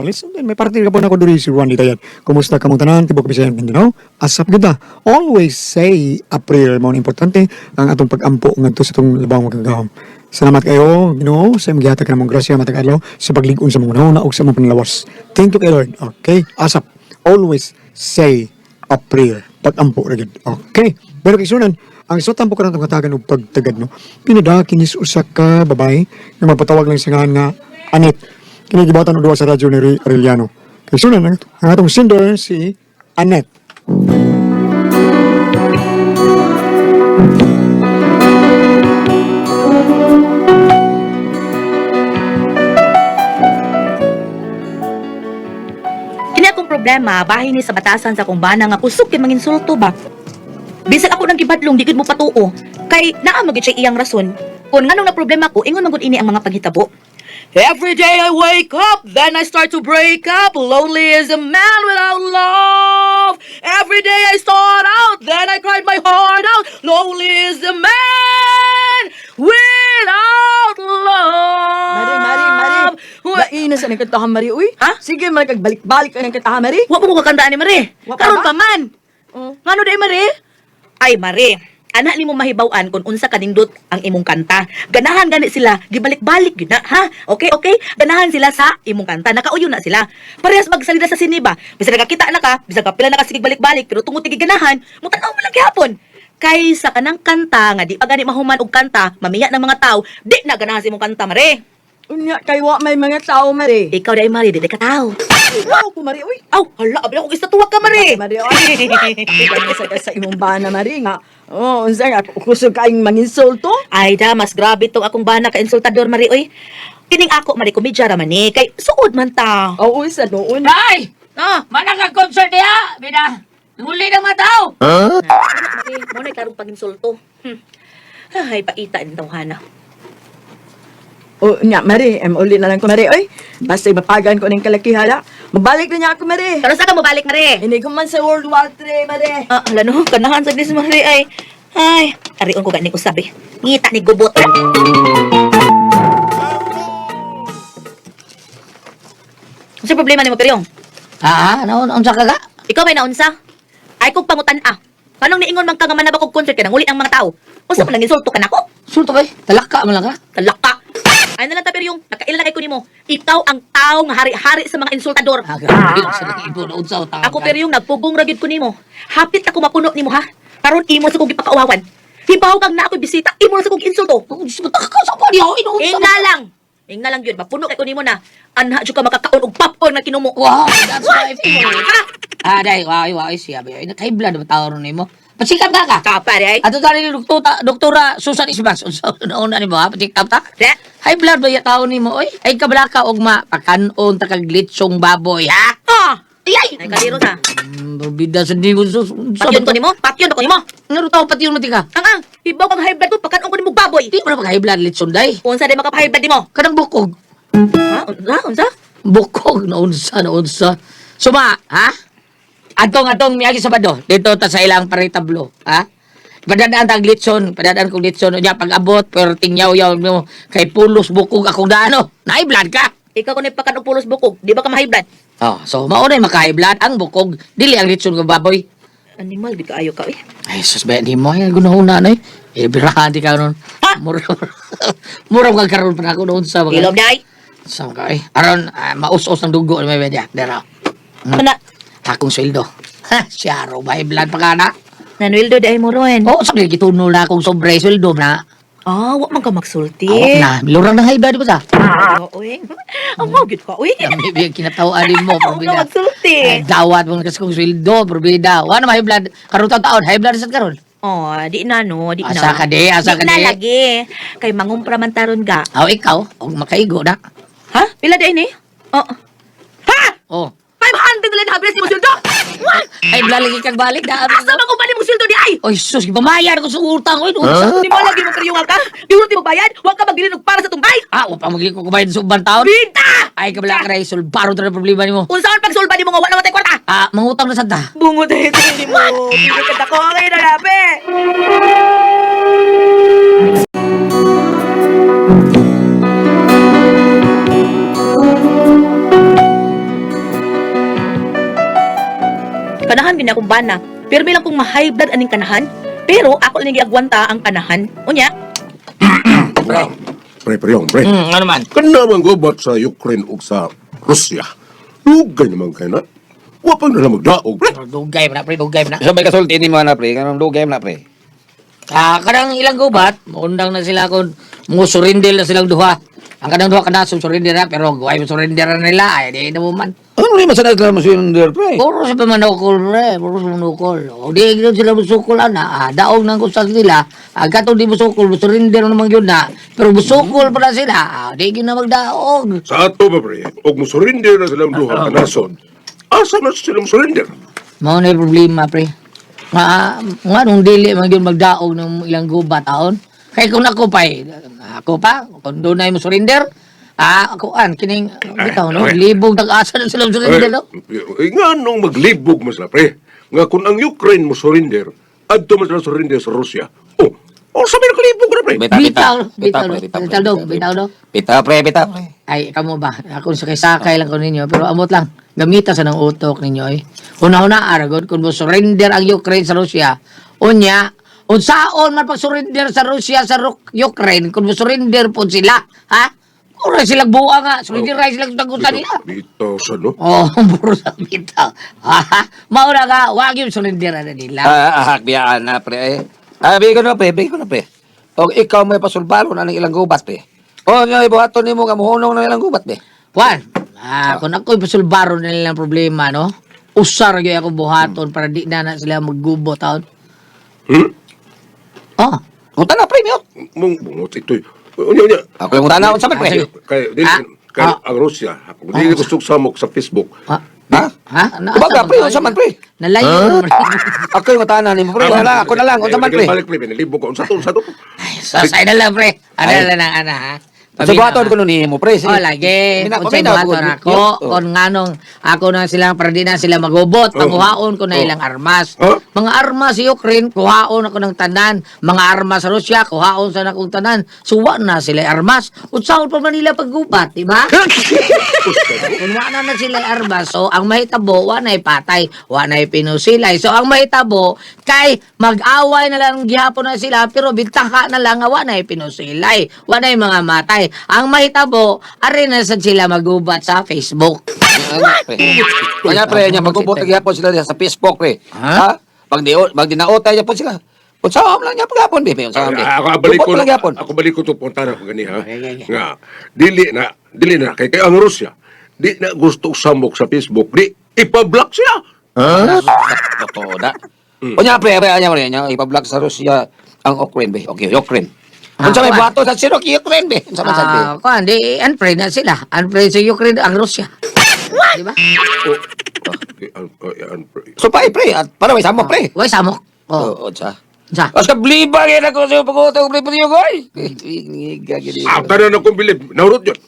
Morales. And then may partner ka po na ko diri si Juan Ditayan. Kumusta ka mong tanan? Tibok Bisayan Mindanao. Asap ganda. Always say a prayer. Mao ni importante ang atong pag-ampo ngadto sa atong labawng makagagahom. Salamat kayo, Ginoo, sa imong gihatag kanamong grasya matag adlaw sa paglig-on sa mga hunahuna ug sa mga panlawas. Thank you kay Lord. Okay, asap. Always say a prayer. Pag-ampo ra gyud. Okay. Pero kisunan, ang isutan po karon itong katagan og pagtagad, no. Pinadaki ni usa ka babae nga magpatawag lang sa ngalan nga Anet. Kini gibatan og duwa sa radyo ni Ray Arellano. Kisunan ang atong sender si Anet. Kini akong problema, bahin ni sa batasan sa akong bana nga kusog kay manginsulto ba. Bisag ako nang gibadlong, di gid mo patuo. Kay naa man gid siya iyang rason. Kung nganong na problema ko, ingon man gud ini ang mga paghitabo. Every day I wake up, then I start to break up. Lonely is a man without love. Every day I start out, then I cried my heart out. Lonely is the man without love. Mari, Mari, Mari. Lain na sa nagkantahan, Mari, uy. Ha? Sige, man, kagbalik-balik ka ng kantahan, Mari. Wa mo ko kakandaan ni Mare. Wa pa Karon ba? pa man. Oh. Ngano day Mare? Ay Mare, ana nimo mahibaw-an kung unsa kanindot ang imong kanta. Ganahan gani sila, gibalik-balik gyud na, ha? Okay, okay? Ganahan sila sa imong kanta. Nakauyo na sila. Parehas magsalida sa sine ba? Bisag nakakita na ka, bisag kapila na ka sige balik-balik, pero tungod ti ganahan, mutanaw mo lang gihapon. Kaysa kanang kanta nga di pa gani mahuman og kanta, mamiya ng mga tao, di na ganahan sa imong kanta, Mare. Unya, kay wa may mga tao, Mari. Ikaw dai Mare, di ka tao. Wow, ko, Mari, uy. Aw, hala, abi ako istatuwa ka, Mare. Mari, uy. Ikaw sa imong bana, Mari, nga. Oh, unsa nga, kusog kayong manginsulto? Ay da, mas grabe tong akong bana ka insultador Mari oy. Kining ako Mari komedya ra man ni kay suod man ta. Oo, sa noon. Ay! Ah, Manang ka concert diha! Bida! Huli ng mga tao! Mari, mo na karong paginsulto. Ay paita ni tawhana. Oh, nya, Mari, uli na lang ko, Mari, uy. Basta ibapagan ko ng kalakihala. Mabalik na niya ako, Mari. Pero sa ka mobalik Mari? Hindi ko man sa World War III, Mari. Ah, hala no, kanahan sa dis Mari ay. Ay, arion ko gani usab eh. Ngita ni gubot. Unsa problema nimo Peryong? Ah, ano, unsa ka ka? Ikaw may naunsa? Ay kog pangutan ah. Kanong niingon man ka nga manabak og concert ka nang uli ang mga tao. Unsa man nang insulto ka nako? Sulto kay, talaka man lang ka. Talaka. Ay na lang ta pero yung nakaila na kay ko nimo. Ikaw ang tao nga hari-hari sa mga insultador. Ah, grabe sa nag-ibo na unsa tao. Ako pero yung nagpugong ra gyud ko nimo. Hapit ako mapuno nimo ha. Karon imo sa kong gipakauwawan. Hibaw kang na ako'y bisita, imo sa kong insulto. Oh, Diyos mo, taka sa pa niya, inuunsa. Ingna lang. Ingna lang gyud mapuno kay ko nimo na. Anha jud ka makakaon og popcorn nga kinumo. Wow, that's my favorite. Ha? Ah, dai, wow, wow, siya ba? Nakaibla na ba tao ron nimo? Pasikap ka ka. Kapare ay. Ato tani ni doktora, doktora Susan Isbas. Unsa nauna nimo ha? Pasikap ta? De. High blood ba ya tao nimo oy? Ay kabalaka og ma pakanon ta kag litsong baboy ha? Ah! Ay! Ay kaliro ta. Bida sa nimo sus. Patyon ko nimo, patyon ko nimo. Ngano tao patyon mo tika? Ang ang, hibaw kang high blood ko, pakanon ko nimo baboy. Di mo na pag high blood litson day. Unsa day maka high blood nimo? Kanang bukog. Ha? Unsa? Unsa? Bukog na unsa na unsa. Suma, ha? Atong atong miagi sa bado. Dito ta sa ilang paretablo, ha? Padadaan tag litson, padadaan kog litson unya pag-abot pero tingyaw-yaw mo kay pulos bukog akong daano. Na high blood ka. Ikaw ko ni pakanon pulos bukog, di ba ka ma-high blood? Oh, so mao na maka high blood ang bukog, dili ang litson ng baboy. Animal, di kaayo ka eh. Ay, sus ba di mo ay gunahuna na eh. Eh birahan di ka ron. Ha? Mura mura kag karon pa na ako noon sa mga. Ilom day. Sa mga eh. Aron maus-us ng dugo ni may medya. Dera. Kana Akong sweldo. Ha, siya ro may blood pa kana. Nanuildo day mo ron. Oh, sabi gitunol na akong sobre sweldo na. Ah, wa man ka magsulti. Awak na. Lurang ng high blood di ba sa? Oo, eh. Ang mao gyud ka, uy. Dami biyang kinatawaan mo, Wa ka probida. magsulti. Ay, dawat mo na kasi kong sweldo, probida. Wa na may high blood. Karon taon, high blood sa karon. Oh, di na no, di na. Asa ka di, asa Di ka na di. lagi. Kay mangumpra man taron ga. Aw, ikaw, og makaigo na. Ha? Pila day ni? Oh. Ha? Oh. 500 na lang habres ni mo sweldo. What? Ay, blood lagi kang balik na. Asa man kung bali mo sweldo di ay? Oy, sus, gibamayar ko sa utang. Oy, unsa? Di mo lagi mo kariyungan ka? Di mo ti mo bayad? Wa ka magbilinog para sa tumbay? Ah, wa pa magli ko kubayad sa ubang taon. Bida! Ay, kabala ka na, sulbaro na problema nimo. Unsaon pagsulba nimo nga wa na matay kwarta? Ah, mangutang na sad ta. Bungo tayo hindi mo. Pili ka dako kay na labi. gini akong bana. Pirmi lang kong ma-high blood aning kanahan. Pero ako lang giagwanta ang kanahan. Unya, Pre. Pre, pre, yung pre. Ano man? Kanamang gubat sa Ukraine ug sa Russia. Lugay naman kayo na. Wa pa na magdaog, pre. Dugay man na, pre, dugay man na. So may kasulti ni mga na pre, kanang dugay man na pre. Ah, kanang ilang gubat, muundang na sila kung mo surrender na silang duha. Ang kanang duha kana surrender na, pero guay mo surrender na nila, ay di na mo man. Ano ni masanay sila mo surrender pre? Puro sa pamanukol, pre. Puro sa manukol. O di gid sila musukol ana, ah, daog nang kusas nila. Ah, katong di musukol, surrender naman yun na. Pero musukol pa na sila, ah, di gid na magdaog. Sa ato ba, pre? Og mosurrender na silang duha ka nasod. Asa man sila mosurrender? Mao na yung problema, pre. Nga, nga nung dili man gyud magdaog ng ilang gubat taon. Kay kung ako pa, eh, ako pa, kung dunay mo surrender, ah, ako an, kining, bitaw, no, Okay. libog tag-asa na sila surrender, no? Eh, nga nung maglibog man sila, pre. Nga kung ang Ukraine mo surrender, adto man sila surrender sa Russia. Oh, oh sabi na kalibog na, pre. Bita, bita. Bitaw, Bita, bitaw, pre, bita, pre, bitaw, dog, bita, bitaw, dog. Bita pre, bita pre. Ay, kamo ba? Ako sakay-sakay lang ko ninyo, pero amot lang. Gamita sa ng utok ninyo, eh. Una-una, aragod, kung mo surrender ang Ukraine sa Russia, unya, unsaon man pag-surrender sa Russia sa Ukraine, kung mo surrender po sila, ha? Puro silang buwa nga, surrender ra silang tagusan nila. Bitaw sa no. Oh, puro sa bitaw. Ha? Mauna ka, wag yung surrender na nila. Ah, ahak biyaan na pre. Eh. Ah, bigay ko na pre, bigay ko na pre. Og ikaw may pasulbalon anang ilang gubat pre. O nga ibuhaton nimo nga muhunong ng ilang gubat pre. Juan, ah, kung ako'y pasulbaro na nilang problema, no? Usar gyud ako buhaton para di na na sila maggubo taon. Hmm? Oh, Unta na pre, miyot. Mong bungot ito'y. Unya, unya. Ako yung unta na unsa man pre. Ah, sige. Kay, dili, Ah, kay ah. ang Russia, kung dili gusto samok sa Facebook, Ah, Ha? ha? Na, Kumbaga, pre, unsa man, pre? Nalayo naman. Ako yung unta na nimo pre. Wala, ako na lang unsa man pre. Balik, pre, pinalibog ko. Unsa to, unsa to? Ay, sasay na lang, pre. Ano Ay. na lang, ana, ha? Sa buhaton ko nun nimo pre. Sige. Oh, lagi. Mina- Kung sa'y paminaw, buhaton gud. ako, Oh. kung nganong ako na sila, para di na sila magubot, Oh. panguhaon ko na Oh. ilang armas. Huh? Mga armas sa Ukraine, kuhaon ako ng tanan. Mga armas sa Russia, kuhaon sa akong tanan. Suwa na sila armas. Unsaon pa man nila paggubat, di ba? Kung wala na sila armas, so ang mahitabo, wa na'y patay, wa na'y pinusilay. So ang mahitabo, kay mag-away na lang gihapon na sila, pero bintaka na lang nga wa na'y pinusilay, wa na'y mga matay. Ang mahitabo, ari na sad sila magubat sa Facebook. What? Kanya pre, nya magubot gyapon sila diha sa Facebook pre. Ha? Pag di pag dinaotay gyapon sila. Unsa lang niya paghapon be, unsa be. Ah, ako balik ko Gubot lang gyapon. Ako balik ko to punta na ko gani ha. Nga dili na kay kay ang Russia di na gusto samok sa Facebook, di ipa-block sila. Ha? Totoo na. Unya pre, pre, anya pre, nya ipa-block sa Russia ang Ukraine be. Okay, Ukraine. Unsa may Ah, buhaton sa sino kay Ukraine be? Unsa man sad be? Ah, kuan, di unfriend na sila. Unfriend sa Ukraine ang Russia. Di ba? Oh. Ah, So pa pre, at para may samok pre. Way samok. Oh, Oo, unsa. sa. Basta bliba kay na ko sa pag-utong pre pre koy. Ngiga gid. Ah, tanan akong bilib. Naurot yun.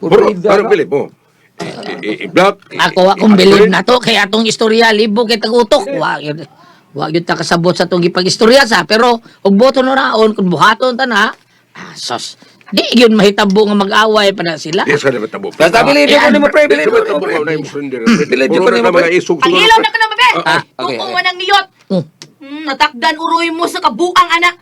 Hurot, tanan bilib oh. I-block. Ako akong bilib na to kay atong istorya libo kay tagutok. Wa yun. Wa yun ta kasabot sa atong gipag-istorya sa pero og boto no naon kun buhaton ta na ah, sos. Di yun mahitabo nga mag-away pa na sila. Yes, ka na tabo. Basta bilib ko nimo pre, bilib Di ko ba nimo tabo pre. na yung surrender. Bilib ko Puro nimo, na pre. mga isog. Pahilaw na ka na, babe! Ah, okay, Kung okay. manang niyot. Mm. Natakdan uroy mo sa kabuang anak.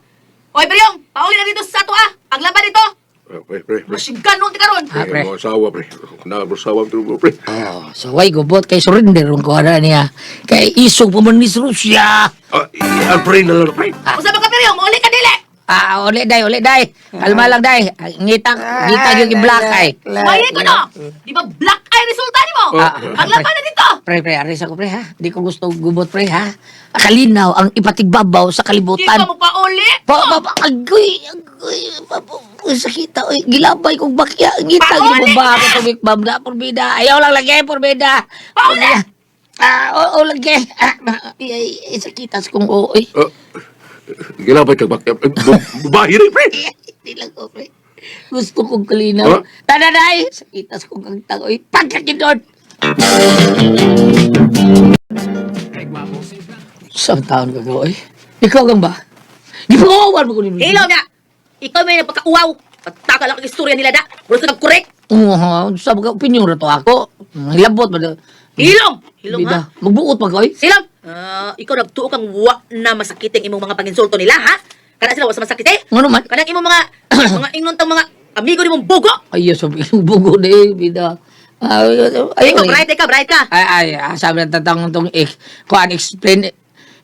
Oy, Beryong, pauli na dito sa ato ah. Paglaban dito. Pre, pre, pre. Masigan nun ti karon. Ah, pre. Pre, mga asawa, pre. Na, asawa, pre. Oh, so way gubot kay surrender ang kuha na niya. Kay isog pa man ni sa Russia. Ah, i-unfriend na lang, pre. Usa ba ka, Beryong? Mauli ka dili. Ah, uli day, uli day. Kalma lang day. Ngita, ngita yung i-black ay. Suwaye ko no. Di ba black eye resulta nimo? Ah, Paglaban na dito. Pre, pre, aris ako pre ha. Di ko gusto gubot pre ha. Kalinaw ang ipatigbabaw sa Di kalibutan. ka mo pauli. Pa, pa, pa, agoy, agoy, pa, pa, pa, sakita, oy, gilabay kong bakya, ngita, Pauli! gilabay ba ako tubig, bam na, porbida, ayaw lang lagi, porbida. Pauli! Ah, oo, lagi, ah, ay, ay, ay, sakita sa kong oo, eh. Ah, gilabay kag bakya. Babae rin, pre. Hindi lang ko, pre. Gusto kong kalinaw. Huh? Tanaday! Sakita sa kong kagtang, oy, pagkakindot! Sa taon ka oy. Ikaw gang ba? Gipangawan mo ko ninyo. Hilaw na. Ikaw may napakauwaw. Pagtaka lang ang istorya nila da. Puro sa korek. Oo, sa mga opinion ra to ako. Hilabot ba? Hilom. Hilom Bida. ha. Magbuot pa ka, oy. Silom. Ah, ikaw nagtuo kang wa na masakit ang imong mga panginsulto nila, ha? Kana sila wa sa masakit eh? Ngano man? Kanang imong mga mga ingnon tang mga amigo nimong bugo. Ay, sabi yung bugo na eh, bida. Ay, ay, Ikaw, bright ka, bright ka. Ay, ay, sabi ng tatang tong kuan, explain,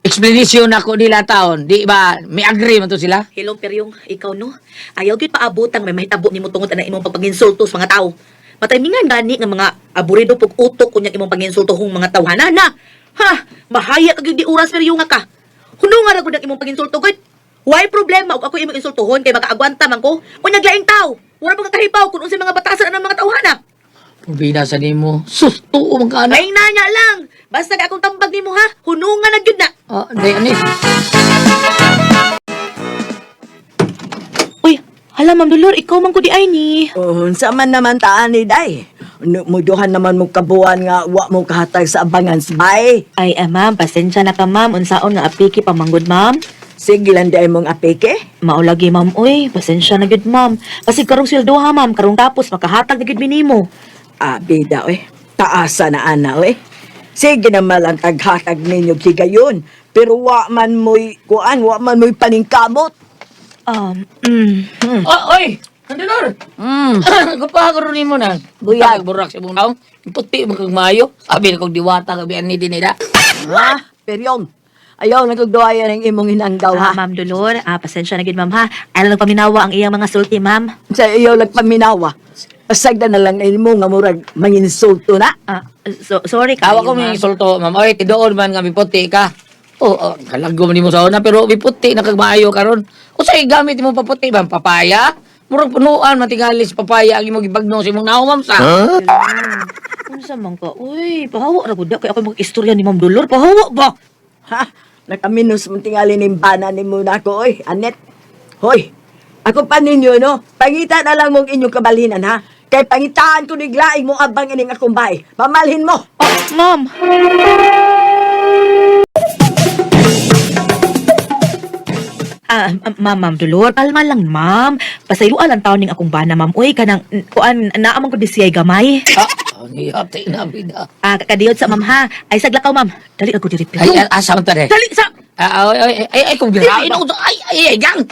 explanation ako nila taon. Di ba, may agree man to sila? Hello, Peryong, ikaw no. Ayaw gyud paabotang may mahitabo nimo tungod ana imong pagpanginsulto sa mga tao. Mataymingan gani nga mga aburido pug utok kunyang imong panginsulto hong mga tawhana na. Ha, mahaya ka gyud di oras Peryong nga ka. Hununga ra gud ang imong panginsulto gud. Why problema og ako imong insultuhon kay makaagwanta man ko? Unya laing tao. Wala pa kakahibaw kung unsay mga batasan ang mga tawhana. Pabida sa nimo. Sus, tuo man ka na. Laing na niya lang. Basta kay akong tambag nimo ha. Hununga na gyud na. Ah, di, anis. Uy, hala Ma'am Dolor, ikaw man ko di ay ni. Oh, unsa man naman taan ni day. Muduhan naman mo kabuan nga wa mo kahatag sa abangan bay. Ay, ma'am, pasensya na ka ma'am. Unsaon nga apiki pamanggod ma'am. Sige lang day mong apike. Maulagi ma'am, uy, pasensya na gyud ma'am. Pasig karong sweldo ha ma'am, karong tapos makahatag na gyud minimo. Ah, bida oy. Taasa na ana oy. Sige naman lang taghatag ninyo higayon. Pero wa man mo'y kuan, wa man mo'y paningkamot. Oh, oy! Nandunor! Kapagro ni mo na. Buyag. Burak sa mong naong. Puti mo kag maayo. Sabi na kong diwata, kabian ni dinila. Ha? Peryong. Ayaw na kong ng imong hinanggaw ha. Ma'am Dolor, pasensya na gyud ma'am ha. Ayaw lang paminawa ang iyang mga sulti ma'am. Sa iyo lagpaminawa. Pasagda na lang imo nga murag manginsulto na. Ah, so, sorry kayo, Kawa ko may ma'am. insulto, ma'am. Oy, tidoon man nga miputi ka. Oh, oh kalago man nimo sa una pero miputi na kag maayo karon. Usay gamit mo paputi ma'am papaya? Murag punuan matingali sa papaya ang imong gibagno sa imong naong ma'am sa. Unsa man ka? Uy, pahawa ra gud kay ako mag-istorya ni Ma'am Dolor. Pahawa ba? Ha? Nakaminos mong tingali ning bana ni muna ko, oy, Anet. Hoy, ako pa ninyo, no? Pangita na lang mong inyong kabalhinan, ha? Kay pangitaan ko niglaing mo abang ining akong bahay. Pamalhin mo! Oh, ma'am. Ah, ma'am, ma'am Dolor, kalma lang, ma'am. Pasayloan lang taon ning akong bana, ma'am. Uy, kanang, kuan, naamang ko di siya'y gamay. Ah, ang hiyate na bida. Ah, kadiyot sa ma'am ha. Ay, saglakaw, ma'am. Dali ako diri. Ay, asa man tare? Dali sa... Ah, ay, ay, ay, ay, kung birain ako. Ay, ay, ay, gang.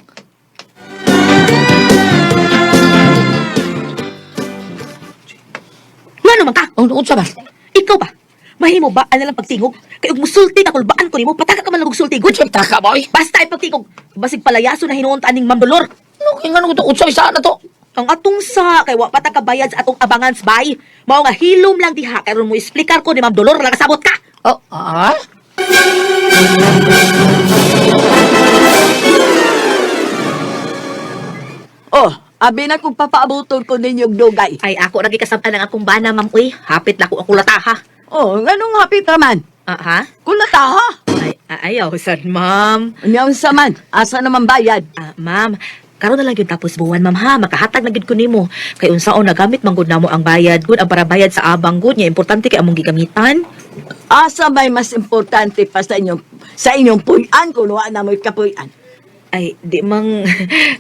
Ngano man ka? Ang unsa man? Ikaw ba? Mahimo ba ano lang pagtingog? Kay og musulti ka kulbaan ko nimo, pataka ka man lang og sulti. Good. Taka ba oy? Basta ay pagtingog. Basig palayaso na hinuon ta aning Ma'am Dolor. No, kay ngano to unsa isa na to? Ang atong sa kay wa pa ta kabayad sa atong abangan bay. Mao nga hilom lang diha karon mo explicar ko ni Ma'am Dolor lang kasabot ka. Oh, ah? Oh, abi na kung papaabuton ko ninyong dugay. Ay ako ra gikasabtan ang akong bana ma'am uy. Hapit na ko ang kulata ha. Oh, nganong hapit raman? Ah, ha? Kulata, ha? Ay, ayaw sad ma'am. Unya unsa man? Asa naman bayad? Ah, ma'am, karon na lang gyud tapos buwan ma'am ha, makahatag na gyud ko nimo. Kay unsaon nagamit man gud namo ang bayad gud ang para bayad sa abang gud nya importante kay among gigamitan. Asa may mas importante pa sa inyong puy-an kung wa na mo'y kapuy-an? Ay, di mang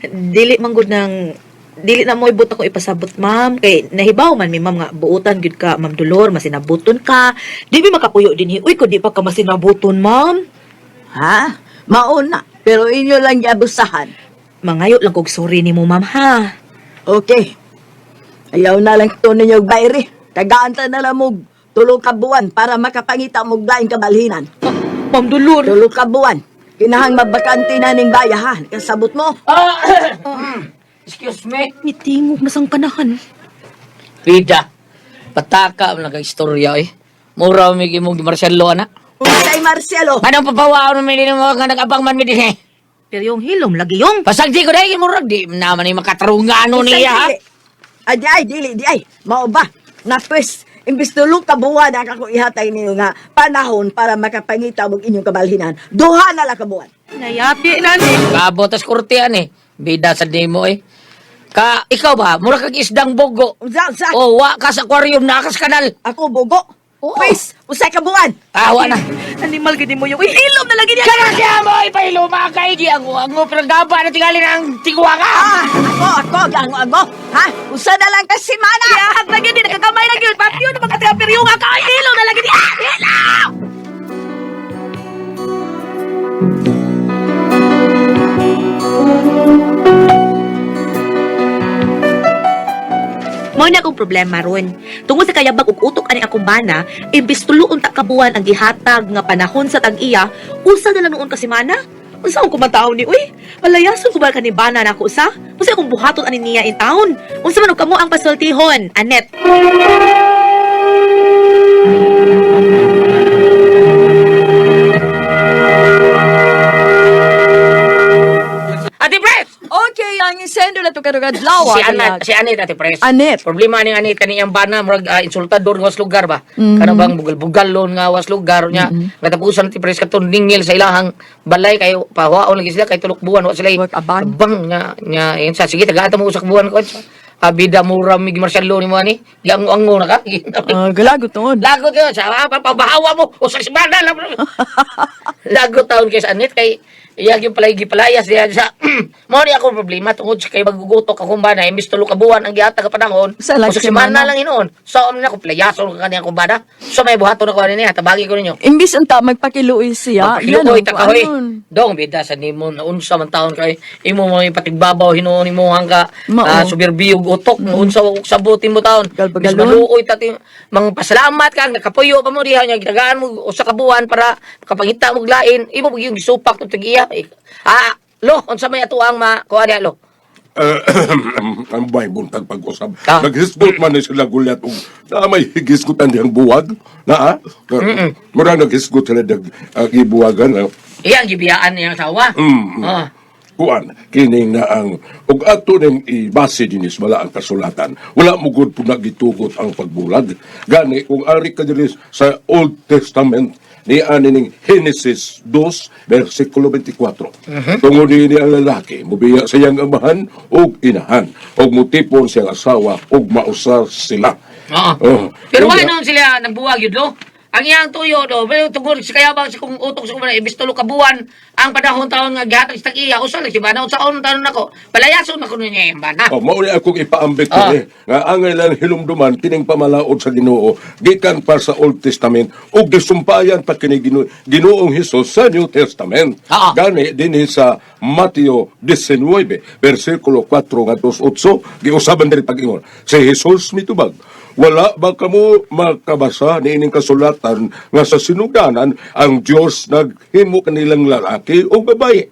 dili man gud nang dili na mo ibot ako ipasabot ma'am kay nahibaw man mi ma'am nga buotan gyud ka ma'am Dolor masinabuton ka di mi makapuyo dinhi uy kun di pa ka masinabuton ma'am. Ha? Mauna, pero inyo lang giabusahan. Mangayo lang kog sorry nimo ma'am ha. Okay. Ayaw na lang ito ninyo bayri. Tagaan ta na lang mo tulo ka buwan para makapangita mo laing kabalhinan. Ma'am Dolor. Tulo ka buwan. Kinahang mabakante na ning baya ha. Kasabot mo. Ah, excuse me. Mitingog na sang kanahan. Rida, pataka man lang kag istorya eh. Mura mi imong gi Marcelo ana. Unsay Marcelo. Anong papawaon mi dinhi mga nga nag-abang man mi dinhi? Pero yung hilom lagi yung Pasagdi ko dahil murag di naman ni makatarungan ano Unsay niya ha. dili? Ay, di ay, dili, di ay. Mao ba? Na pwes, imbis tulo ka buwan ang ako ihatay ninyo nga panahon para makapangita mo inyong kabalhinan. Duha na lang ka buwan. nayapi na ni. Kabot tas korte ani. Bida sa demo eh. Ka ikaw ba mura kag isdang bogo. Unsa, unsa? Oh, wa ka sa aquarium na ka sa kanal. Ako bogo. Oo. Pwes, usay ka buwan. Ah, wa na. Animal gid mo yung uy hilom na lagi niya. Kana siya mo ipahiluma kay di ang ang pero gaba na tingali ng tigwa ka. Ah, ako, ako, gango, Ha? Usa na lang ka simana. Yahag na gyud ni nakakamay na gyud. Patyo na mga taga pero yung ako ay hilom na lagi niya. Ah, hilom. Mao na akong problema ron. Tungod sa kayabag ug utok ani akong bana, imbis tulo unta ka buwan ang gihatag nga panahon sa tag-iya, usa na lang noon ka semana. Unsa akong kumataon ni uy? Malayason ko ba kani bana nako sa? Unsa akong buhaton ani niya in town? Unsa man og kamo ang pasultihon, Anet? Ate Pres! Okay, ang isendo na to karong adlaw. Si Anet, si Anet, Ate Pres. Anet. Problema ni Anet kani iyang bana murag insultador nga was lugar ba. Kana bang bugal-bugalon nga was lugar nya. Katapusan, Ate Pres, katong ningil sa ilahang balay kayo pahuwaon lagi sila kay tulok buwan wa sila. Work abang. Abang nga nya yun sa sige tagaan mo usak buwan ko. Abida mura mig martial law ni mo ani. Giango-ango na ka. Galago tuod. Lagot yun. Sa pabahawa mo. Usak si bana. Lagot taon kay sa Anet kay iyag yung palay gipalayas diya sa mao ni ako problema tungod sa kay magugutok akong bana imbis tulo ka buwan ang gihatag ka panahon Sa lang usak semana semana. lang hinuon so am na ko playason ka kaniya akong bana so may buhaton ako ani niya tabagi ko ninyo. Imbis unta magpakiluoy siya. Magpakiluoy yan ta ang kahoy. kuanon. Dong bida sa nimo na unsa man taon kay imo mo patigbabaw hinuon imo hangga Mao. subirbiyog utok unsa wa sabutin mo taon. Galbagalon. Bis maluoy ta ti mga pasalamat ka nakapuyo pa mo diha nya gitagaan mo usa ka buwan para kapangita mo og lain imo pag yung gisupak to tag-iya. Lo unsa may ato ang makuha diha lo. Ang bay buntag pag-usab. Ah. Naghisgot man ni sila gulyat og na may higisgutan diyang buwag. Na ah. Mura naghisgot sila dag gibuwagan. Iyang gibiyaan niyang asawa. Ah. Kuan kining na ang ug ato ning ibase dinis wala ang kasulatan. Wala mo gud pud nagitugot ang pagbulag. Gani kung ari ka diri sa Old Testament ni ani ning Genesis 2 versikulo 24. Tungod niini ang lalaki mubiya sa iyang amahan ug inahan ug mutipon siyang asawa ug mausa sila. Oo. Oh. Pero wala Unya- noon sila nagbuwag yun, lo. Ang iyang tuyo, do, pero tungod sa kayabang sa kung utok sa kumana, ibis tulo ka buwan, ang panahon taon nga gihatag sa tag-iya, usa lang si bana, unsa taon nako, palayason ako niya yung bana. Oh, mao ni akong ipaambit eh. Nga angay lang hilumduman kining pamalaod sa Ginoo gikan pa sa Old Testament ug gisumpayan pa kini Ginoong Hesus sa New Testament. Ah. Gani dinhi sa Mateo 19 bersikulo 4 ngadto 8 giusaban diri pag-ingon. Si Jesus mitubag, "Wala ba kamo makabasa niining kasulatan nga sa sinugdanan ang Dios naghimo kanilang lalaki o babae?"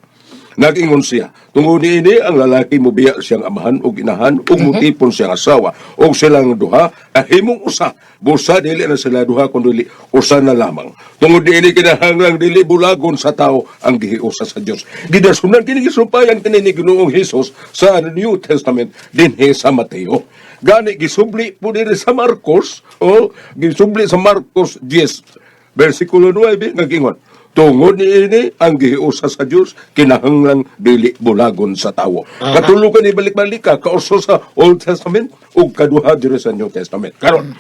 Nag-ingon siya, tungod niini ang lalaki mobiya siyang amahan ug inahan ug mutipon siyang asawa ug silang duha ahimong usa. Busa dili na sila duha kun dili usa na lamang. Tungod niini kinahanglang dili bulagon sa tao ang gihiusa sa Dios. Gidasunan kini gisumpayan kini ni Ginoong Hesus sa New Testament dinhi sa Mateo. Gani gisubli po diri sa Marcos, o gisubli sa Marcos 10 versikulo 9 nag-ingon, tungod niini ang gihiusa sa Dios kinahanglang dili bulagon sa tawo. Katulo ka ni balik-balik ka kauso sa Old Testament ug kaduha diri sa New Testament. Karon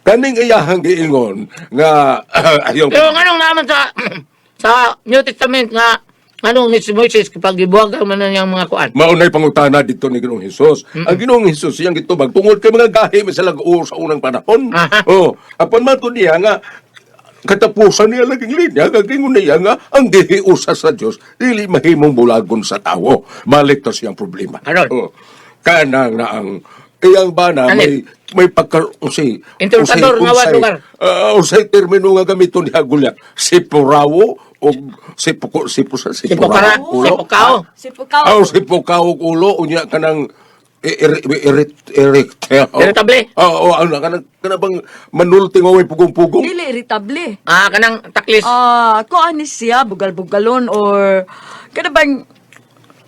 kaning iyahang giingon nga ayaw Pero anong naman sa sa New Testament nga, anong ni si Moises kapag gibuwag man na niyang mga kuan? Maunay pangutana dito ni Ginoong Hesus. Ang Ginoong Hesus iyang gitubag tungod kay mga gahi man sila sa unang panahon. Aha. Oh, apan man to niya nga katapusan niya laging linya, gagingon niya nga ang gihiusa sa Dios dili mahimong bulagon sa tawo. Balik to siyang problema. Aron. Oh. Kanang na ang iyang bana Ano? may may pagka usay Interpretador nga wa lugar. Usay termino nga gamiton niya gulyat. Sipurawo o sipuko sipo sa Sipukara, ulo. sipukao. Si Pukaw. Aw, si Pukaw ulo, unya ka ng Irritable. Oo, ano, kanang, kanang bang manulting away pugong-pugong? Dili irritable. Ah, kanang taklis. Ah, ko ani siya bugal-bugalon or kada bang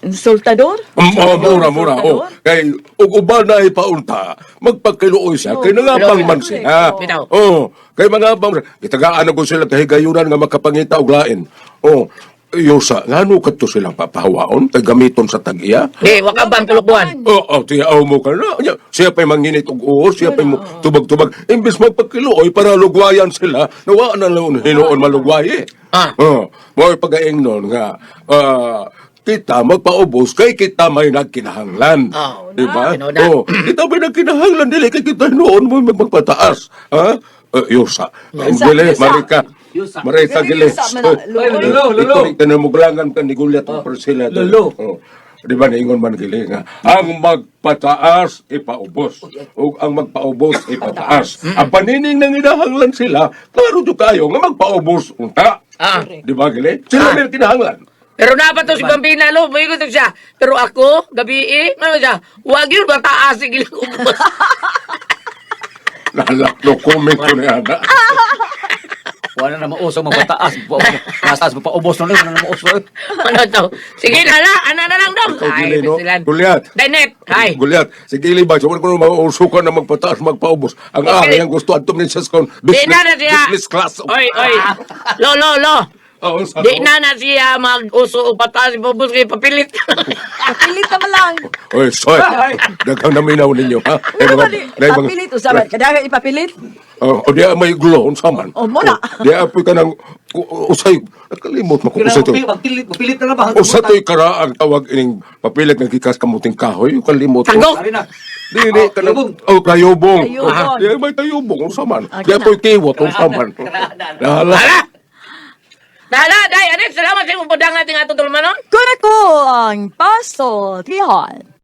insultador? Oh, mura, mura. Oh, kay, ug uban na ipaunta, magpagkiluoy siya, kay nangabang man siya. Bitaw. Oh, kay mga bang, itagaan ko sila kahigayunan nga makapangita og lain. Oh, Yosa, ngano kadto silang papahawaon kay gamiton sa tag-iya? Di, waka bang tulok buwan? Oo, oh, tiya mo ka na. Nya, siya pa'y manginit og uos, siya pa'y tubag-tubag. Imbis magpagkiluoy para lugwayan sila, nawa na lang hinuon malugway eh. Ah. Oh, mo'y pagaing nun nga, kita magpaubos kay kita may nagkinahanglan. Ah. Di ba? Tinuod. Oh, kita may nagkinahanglan dili kay kita hinuon mo magpataas. Ha? Yusa. Yusa, Dili, yusa. Marika. Yusa. Maray sa Pero gilis. yusa man na, Oy, lulo, lulo. Ito rin muglangan ka ni Goliath oh, Priscilla. Lulo. Oh. Di ba naingon man gili nga ang magpataas ipaubos ug ang magpaubos ipataas. Ang panining nang inahanglan sila, klaro jud kayo nga magpaubos unta. Ah. Di ba gili? Sila ah. Kinahanglan. Pero dapat to si Bambina lo, may to siya. Pero ako, gabi eh, ano siya, wag yun, mataas sige lang ubos. Lalak no comment ko ni ana. Wala na mauso mapataas, mataas mapaubos na lang, wala na mauso. Ano to? Sige na lang, ana na lang dong. Ikaw, Gili, no? Basilan. Goliath. Dainet, hi. Goliath, sige ba, so ko mauso ka na magpataas, magpaubos. Ang Okay. okay. Ang gusto adto ni sa kon Di business, na na siya. business class. Oy, oy. Lo, lo, lo. Oo, sa- Di na na siya mag-uso o pataas, ibubos kayo, papilit. Papilit naman lang. Oy, soy. Daghang naminaw ninyo, ha? Eh, Ano ba mga- ni? na mga- Papilit usaban. Kadagan ipapilit. Oh, o di may gulo, unsa man. Oh, mo na. Di apoy ka ng usay. Nakalimot mo kung usay to. Magpilit, magpilit na lang ba? Usa to'y karaang tawag ining papilit nga gikas kamuting kahoy, kalimot ko. Tagok! Ari na. Di, di, Oh, kanang, kayubong. oh, kayubong. Kayubong. Di, may kayubong, unsa man. Ah, Di apoy kiwot, unsa man. Nahala. Hala! Hala, day, anet, salamat sa imong padang ating atong tulumanon. Kuna ko ang Paso Tihon.